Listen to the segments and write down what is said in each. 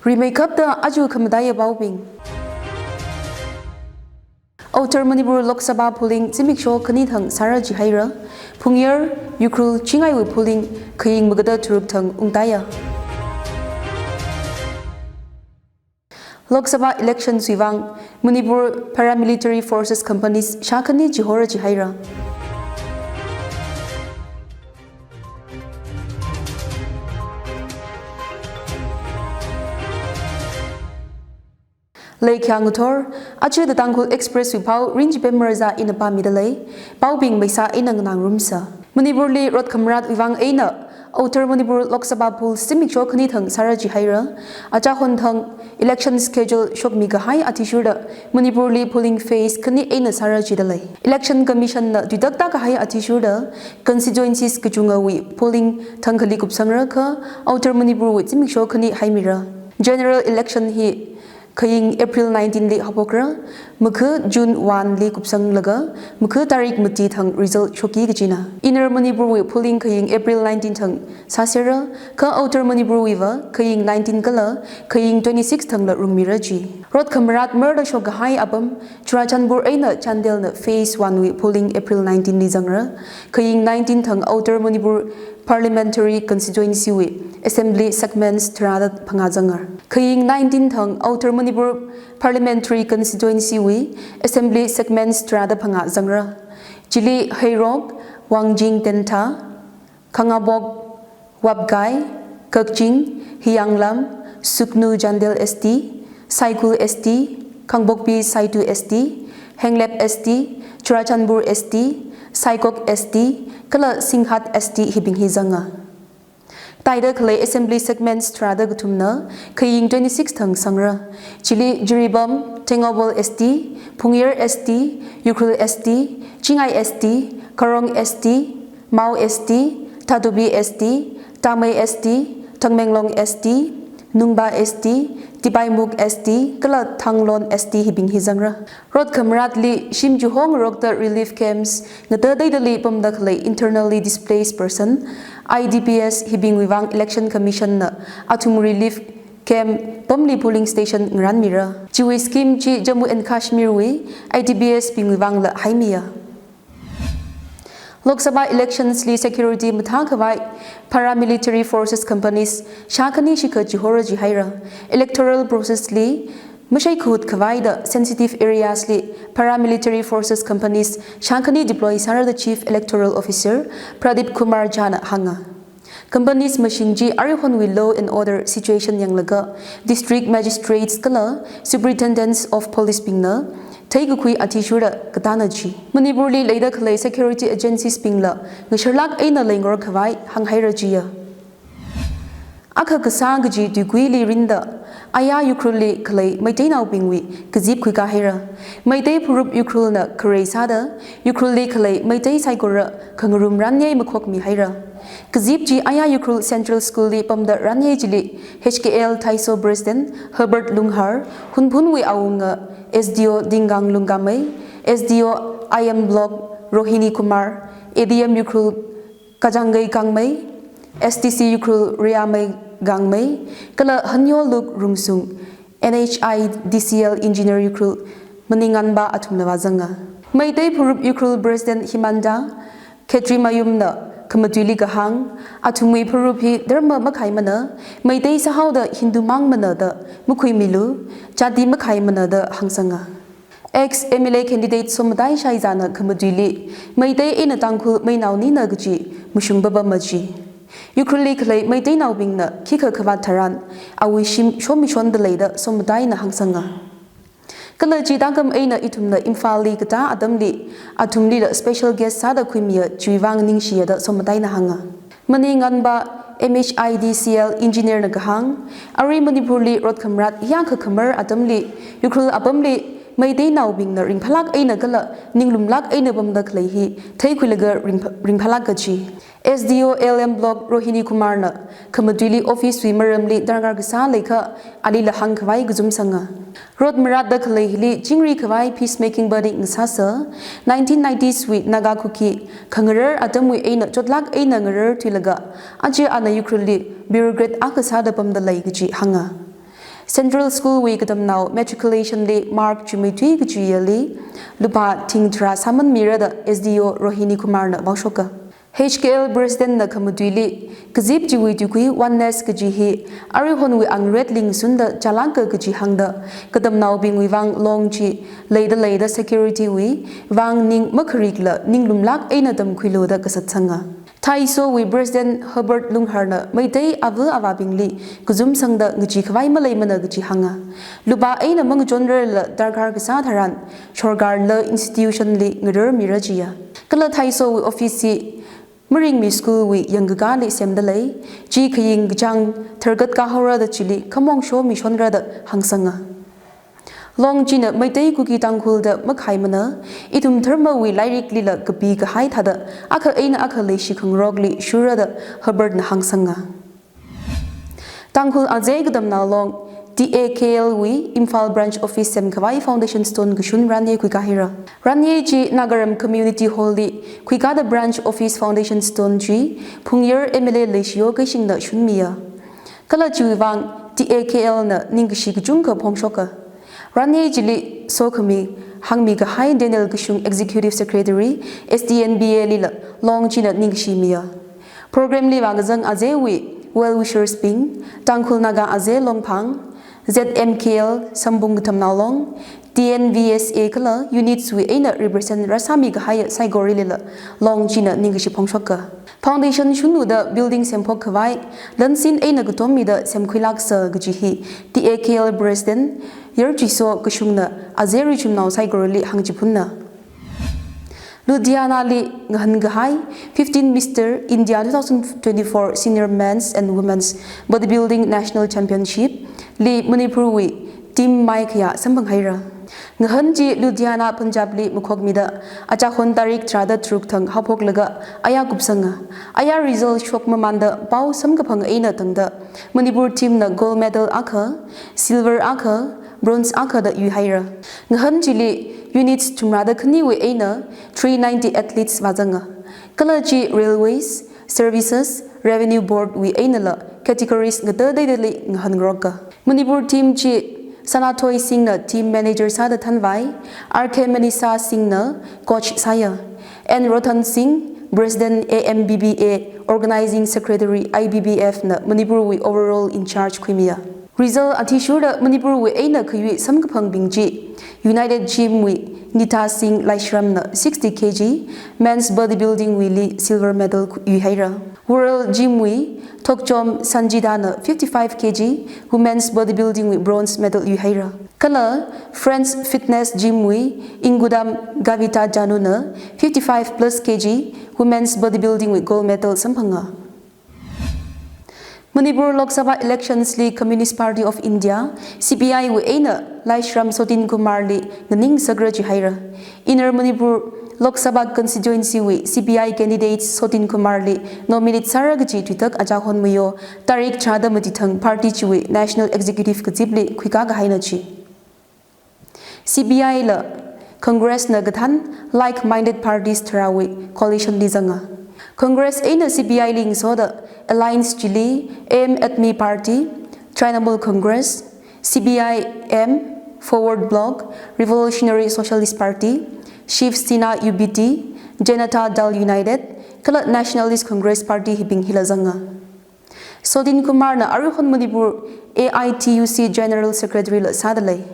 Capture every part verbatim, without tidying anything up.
Rimeikapta aja khamataiya paobing. Outer Manipur Lok Sabha polling zimiksho khani thang sāra jihaira. Phungyar, Ukhrul, Chingaiwui polling khaying magada tharuk thang ungtaiya. Lok Sabha election suivang Manipur Paramilitary Forces Companies shākhani chihora jihaira. Leikhyang uthor, aja The Tangkhul Express wui pao rinchipem maraza ina pāmida lei, paobing meisā eina nganāngarumsa. Manipurli rot khamaratwui vang eina Outer Manipur Lok Sabha poll zimiksho khani thang sāra jihaira. Achahon thang election schedule shokmi kahai athishurda Manipurli polling phase khani eina sāra jida lei. Election Commission na tuitakta kahai athishurda constituencies kachungawui polling thangkhali kupsangra kha Outer Manipurwui zimiksho khani haimira. General election hi khaying April nineteen li haophokra, makha June one li kupsanglaga, makha tarik mati thang result shokki kajina. Inner Manipurwui polling khaying April nineteen thang sāsera, kha Outer Manipurwuiva khaying nineteen kala khaying twenty-six thangla rungmira ji. Rot khamarat marda shok kahai apam Churachandpur eina Chandelna phase one wui polling April nineteen li zangra, khaying nineteen thang Outer Manipur Parliamentary Constituency wui Assembly segments tharāda phangā zangra. Khaying nineteen thang Outer Manipur Parliamentary Constituency wui Assembly segments tharāda phangā zangra. Chili Heirok, Wangjing Tentha, Khangabok, Wapgai, Kakching, Hiyanglam, Sugnu Chandel S T, Saikul S T, Kangpokpi Saitu S T, Henglep S T, Churachandpur S T, Saikok S T, kala Singhat S T hibing hi zanga. Taida khalei Assembly segments tharāda kathumna, khaying twenty-six thang sangra. Chili Jiribam, Tengnoupal S T, Phungyar S T, Ukhrul S T, Chingai S T, Karong S T, Mao S T, Thadoubi S T, Tamei S T, Tamenglong S T, Nungba S T, Tipaimukh S T, kala Thanglon S T hibing hi zangra. Rot khamaratli shim chihongarokta relief camps, ngata teidali pamda khalei internally displaced person, I D Ps hibingwui vang Election Commission na athum relief camp pamli polling station ngaranmira. Chiwui scheme chi Jammu and Kashmir wui I D Ps bingwui vangla haimiya. Lok Sabha elections li security mathā khavai paramilitary forces companies shākhani shikha chihora jihaira. Electoral process li mashai khut khavaida sensitive areas li paramilitary forces companies shākhani deploy sāra da Chief Electoral Officer Pradeep Kumar Jha na hānga. Companies mashing chi aruihonwui law and order situation yanglaga district magistrates kala superintendents of police bingna theikakhui athishurda katāna ji. Manipurli leida khalei security agencies bingla ngasharlāk eina leingarok khavai hānghaira jiya. Akha kasā kaji tuikuili rinda, aya Ukhrulli khalei Meiteinaobingwui kazip khuikā haira. Meitei pharup Ukhrulna kharei sāda, Ukhrulli khalei Meitei saikora khangarum ranyei makhokmi haira. Kazip chi aya Ukhrul Central School li pamda ranyei chili H K L Thaiso President Herbert Lunghar, Hunphunwui awunga S D O Dingang Lungkamei, S D O I M Block Rohini Kumar, A D M Ukhrul Kajangei Kangmei, S D C Ukhrul Riamei Gangmei, kala Hanyo Luk Rungsung, N H I D C L Engineer Ukhrul Maninganba athumna vāzanga. Meitei pharup Ukhrul President Himanta Khetrimayumna khamatuili kahāng, athumwui pharup hi dharma makhaimana, Meitei sāhaoda Hindu māngmana da makhuimilu, jati makhaimana da hāngsanga. Ex M L A candidate Somatai Shaizana khamatuili, Meitei eina Tangkhul meinao nina kaji mashung papama ji. Ukhrulli khalei Meiteinaobingna khikha khavāt tharan, awui shim shomishonda lei da Somataina hāngsanga. Kala chi tākam eina ithumna Imphalli katā atamli, athumlila special guest sāda khuimiya chiwui vang ningshiya da Somataina hānga. Maninganba M H I D C L Engineer na kahāng, arui Manipurli rot khamarat hiyākha khamar atamli, Ukhrul apamli Meiteinaobingna ringphālāk eina kala ninglumlāk eina pamda khalei hi theikhuilaga ringpha-, ringphālāka ji. S D O L M Block Rohini Kumarna khamatuili office wui maramli darkar kasā leikha alila hāngkhavai kazumsanga. Rot maratda khalei hili chingri khavai peacemaking body ngasāsa, nineteen nineties wui Naga Kuki khangarar atamwui eina chotlāk eina ngararthuilaga, aja ana Ukhrulli bureaucrat akha sāda pamda lei kaji hānga. Central School wui katamnao matriculation li mark chimeithui kachiya li lupā thing tharā sāman mira da S D O Rohini Kumar na vaoshoka. H K L President na khamatuili kazip chiwui tuikui oneness kaji hi aruihonwui angret lingsun da chalangka kaji hāngda katamnaobingwui vang long chi leida leida security wui vang ning makharik la ninglumlāk eina tamkhuilu da kasat sanga. Thaiso wui President Herbert Lunghar na Meitei ava avābingli kazum sangda ngacheekhavai maleimana kaji hānga. Lupā eina mangachonrar la darkar kasā tharan sorkar la institution li ngarar mira jiya. Kala Thaiso wui office hi Maringmi School wui yangkakāli semda lei, chi khaying kachāng tharkat kahaora da chili khamong shomi shonra da hāngsanga. Long china Meitei Kuki Tangkhul da makhaimana, ithum dharmawui lairikli la kapi kahai thāda akha eina akha leishi khangarokli shura da Herbert na hāngsanga. Tangkhul Aze Katamnao Long, T A K L wui Imphal Branch Office semkhavai foundation stone kashun ranye khuikahira. Ranye chi Nagaram Community Hall li khuikada branch office foundation stone chi Phungyar M L A Leishiyo Keishing na shunmiya. Kala chiwui vang T A K L na ningkashi kachungkha phongshoka. Ranye chili sokhami hāngmi kahai Daniel Kashung Executive Secretary S T N B A li la long china ningkashi miya. Program li vākazang Aze wui well wishers bing, Tangkhul Naga Aze Longphang, Z M K L Sambung Katamnao Long, T N V S A kala units wui eina represent rāsāmi kahai saikorali la long china ningkashi phongshoka. Foundation shunlu da building semphok khavai, lansin eina katom mida semkhuilāksa kaji hi T A K L President Yarchiso Kashung na Aze richumnao saikorali hāngchiphunna. Ludhiana li ngahānkahai fifteen Mister India two thousand twenty-four Senior Men's and Women's Bodybuilding National Championship li Manipur wui team maikhayā samphanghaira. Ngahān chi Ludhiana Punjab li makhokmida achāhon tarik tharāda tharuk thang haophoklaga aya kupsanga. Aya result shokmamānda pao samkaphang eina tangda Manipur team na gold medal akha, silver akha, bronze akha da yuihaira. Ngahān chili units thumrāda khaniwui eina three ninety athletes vāzanga. Kala chi Railways, Services, Revenue Board wui eina la categories ngata deidali ngahānngaroka. Manipur team chi Sanathoi Singh na team manager sāda thanvai, R K Manisa Singh na coach sāya, N Rothan Singh, President A M B B A, Organizing Secretary I B B F na Manipur wui overall in charge khuimiya. Result athishurda Manipur wui eina khayui samkaphangbing chi United Gym wui Nita Singh Laishram na sixty K G, Men's Bodybuilding wui li silver medal khu-, yuihaira. World Gym wui Thokchom Sanjida na fifty-five K G, Women's Bodybuilding wui bronze medal yuihaira. Kala Friends Fitness Gym wui Ingudam Gavita Janu na fifty-five plus K G, Women's Bodybuilding wui gold medal samphanga. Manipur Lok Sabha elections li Communist Party of India, C P I wui eina Laishram Sotin Kumar li nganingsakra jihaira. Inner Manipur Lok Sabha constituency wui C P I candidate Sotin Kumar li nominate sāra kaji thuitak achāhon mayo tarik tharāda mati thang party chiwui National Executive kazipli khuikā kahaina chi. C P I la Congress na kathān like-minded parties tharāwui coalition li zanga. Congress eina C P I li ngasoda alliance chili Aam Aadmi Party, Trinamool Congress, C P I M, Forward Bloc, Revolutionary Socialist Party, Shiv Sena U B T, Janata Dal United, kala Nationalist Congress Party hibing hila zanga. Sotin Kumar na aruihon Manipur A I T U C General Secretary la sāda lei.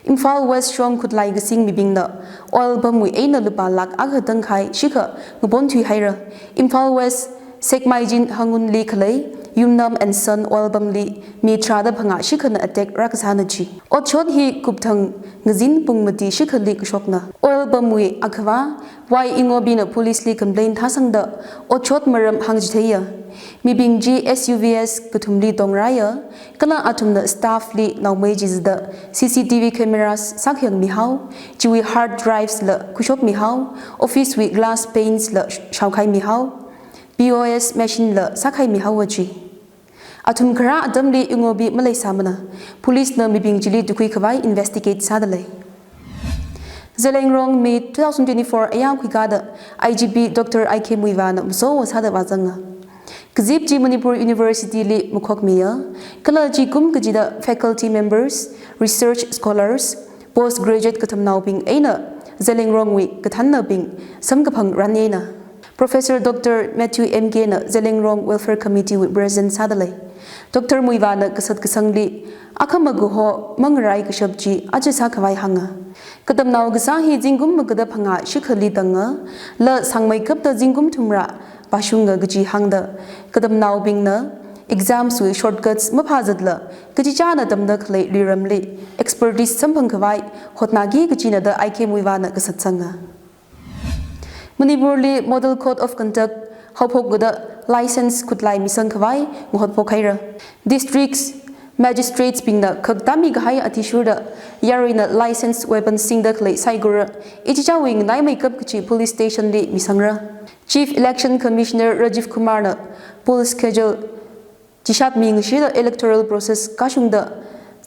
Imphal West shong khutlai kasing mibingna oil pump wui eina lupā lakh akha tangkhai shikha ngaponthuihaira. Imphal West Sekmaijin Hangun li khalei Yumnam and Son oil pump li mi tharāda phangā shikhana attack rākasāna chi. Otshot hi kupthang ngazin pung mati shikhali kashokna. Oil pump wui akhava Y Ingobina police li complaint thāsangda otshot maram hāngchitheiya. Mibing chi S U Vs kathumli tongrāya, kala athumna staff li naomei chizada C C T V cameras sākhayang mihao, chiwui hard drives la khuishok mihao, office wui glass panes la shaokhai mihao, P O S machine la sākhai mihaowa chi. Athum kharā atamli Ingobi maleisāmana, police na mibing chili tukhui khavai investigate sāda lei. Zeliangrong May two thousand twenty-four ayang khuikada I G P Doctor I K Muivah na masowo sāda vāzanga. Kazip chi Manipur University li makhokmiya, kala chi kum kachida faculty members, research scholars, postgraduate katamnaobing eina Zeliangrongwui kathānnabing samkaphang ranyeina. Professor Doctor Matthew M K na Zeliangrong Welfare Committee wui President sādalei. Doctor Muivahna kasat kasangli akhama kaho mangarai kashap chi aja sākhavai hānga. Katamnao kasā hi zingkum magada phangā shikhali tanga, la sāngmeikapta zingkum thumrā vāshunga kaji hāngda, katamnaobingna exams wui shortcuts maphāzatla, kachichāna tamda khalei luiramli expertise samphang khavai hotnaki kajina da I K Muivahna kasat sanga. Manipurli Model Code of Conduct haophok kada license khutlai misang khavai ngahotphok haira. Districts, magistrates bingna khaktāmi kahai athishurda yaruina license weapon singda khalei saikora ichichāwui nganaimeikap kachi police station li misangra. Chief Election Commissioner Rajiv Kumar na poll schedule chishat mi ngashida electoral process kashungda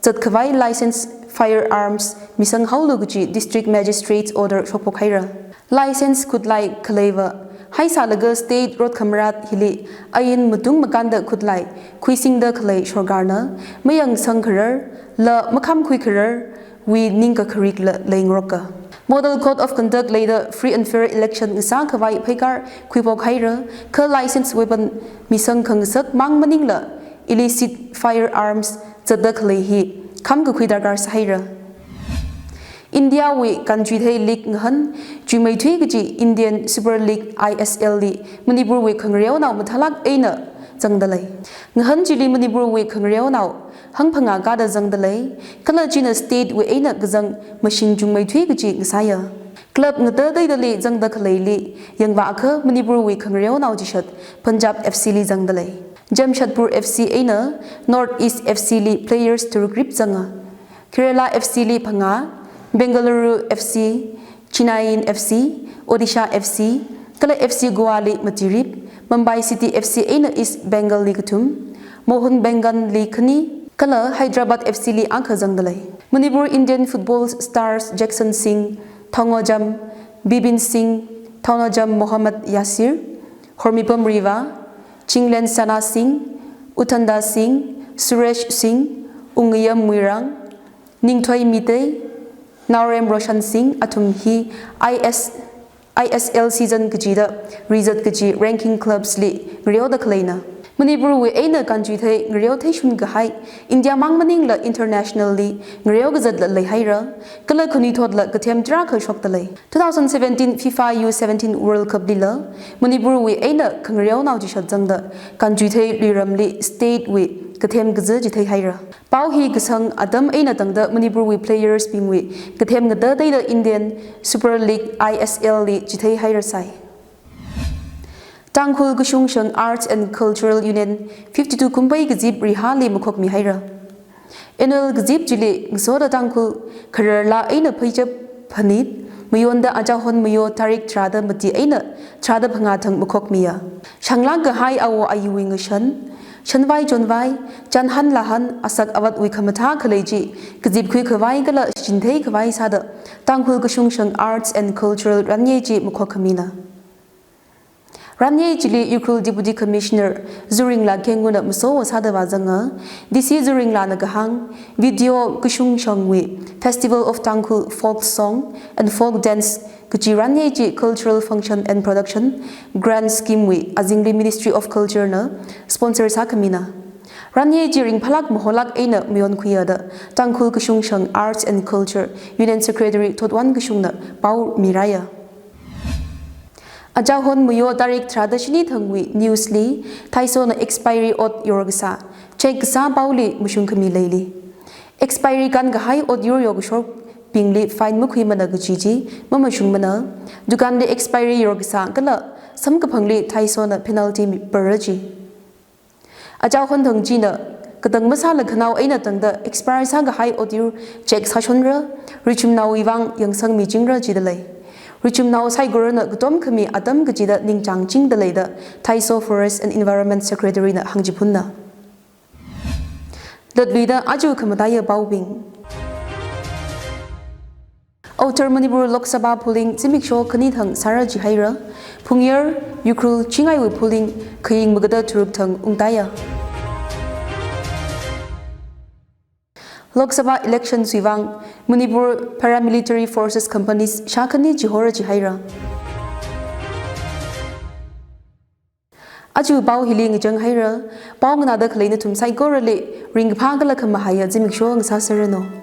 zat khavai license firearms misang haolu kachi district magistrates order shokphok haira. License khutlai khaleiva haisālaga state road khamarat hili ain matung makānda khutlai khuisingda khalei sorkarna mayangsang kharar la makhamkhui kharar wui ningkakharik la leingaroka. Model Code of Conduct leida free and fair election ngasā khavai pheikar khuiphok haira, kha license weapon misang khangasak mang maningla illicit firearms zatda khalei hi khamkakhui darkar sāhaira. India wui kanchuithei league ngahān chuimeithui kachi Indian Super League I S L li Manipur wui khangareonao mathālāk eina zangdalei. Ngahān chili Manipur wui khangareonao hangphangā kada zangdalei, kala china state wui eina kazang mashing chungmeithui kachi ngasāya. Club ngatateidali zangda khaleili yangvākha Manipur wui khangareonao chishat Punjab F C li zangdalei. Jamshedpur F C eina North East F C li players tharuk rip zanga. Kerala F C li phangā, Bengaluru F C, Chennaiyin F C, Odisha F C, kala F C Goa li mati rip, Mumbai City F C eina East Bengal li kathum, Mohun Bagan li khani, kala Hyderabad F C li akha zangdalei. Manipur Indian football stars Jackson Singh, Thaunojam Bibin Singh, Thaunojam Mohammad Yasir, Hormipam Riva, Chinglen Sana Singh, Uthanda Singh, Suresh Singh, Ungayam Muirang, Ningthoi Meitei, Naorem Roshan Singh athum hi I S, I S L season kachida rizat kachi ranking clubs li ngareoda khaleina. Manipur wui eina kanchuithei ngareo theishun kahai India mang maningla international li ngareo kazatla leihaira, kala khanuithotla kathem tarākha shokdalei. Two thousand seventeen FIFA U seventeen World Cup lila Manipur wui eina khangareonao chishat zangda kanchuithei luiramli state wui kathem kaza chitheihaira. Pao hi kasang atam eina tangda Manipur wui players bingwui kathem ngatateida Indian Super League I S L li chitheihaira sai. Tangkhul Kashung Shang Arts and Cultural Union fifty-two kumpei kazip Rihali makhokmi haira. Annual kazip chili ngasoda Tangkhul khararla eina pheichap phanit mayonda Ajahon Mayo tarik tharāda mati eina tharāda phangā thang makhokmiya. Shanglāk kahai awo ayuwui ngashan, shanvai chonvai, chanhan lahan, asak avatwui khamathā khalei chi kazip khui khavai kala shichinthei khavai sāda Tangkhul Kashung Shang Arts and Cultural ranye chi makhok khamina. Ranye chili Ukhrul Deputy Commissioner Zuringla Kenguna maso sāda vāzanga, D C Zuringlana kahāng, video Kashung Shangwui Festival of Tangkhul Folk Song and Folk Dance kachi ranye chi Cultural Function and Production Grant Scheme wui azingli Ministry of Culture na sponsor sākhamina. Ranye chi ringphālāk maholāk eina mayonkhuiya da Tangkhul Kashung Shang Arts and Culture Union Secretary Thotwan Kashungna pao miraya. Ajahon Mayo tarik tharāda shini thangwui news li, Thaisona expiry ot yorkasā, check kasā paoli mashungkhami leili. Expiry kānkahai ot yor yorkashorbingli fine makhuimana kaji chi mamashungmana, dukanli expiry yorkasā kala samkaphangli Thaisona penalty mi para chi. Ajahon thang china katang masāla khanao eina tangda expire sākahai ot yor check sāshonra, richumnaowui vang yangsangmichingra jidalei. Richumnao saikorana katomkhami atam kachida ningchāngchingdalei da Thaiso Forest and Environment Secretary na hāngchiphunna. Latluida aja khamataiya paobing. Outer Manipur Lok Sabha polling zimiksho khani thang sāra jihaira, phungyar Ukhrul Chingaiwui polling khaying magada tharuk thang ungtaiya. Lok Sabha election suivang Manipur Paramilitary Forces companies shākhani chihora jihaira. Aja pao hili ngachang haira, pao nganāda khalei nathum saikorali ringkaphā kala khamahaiya zimiksho ngasāserranu.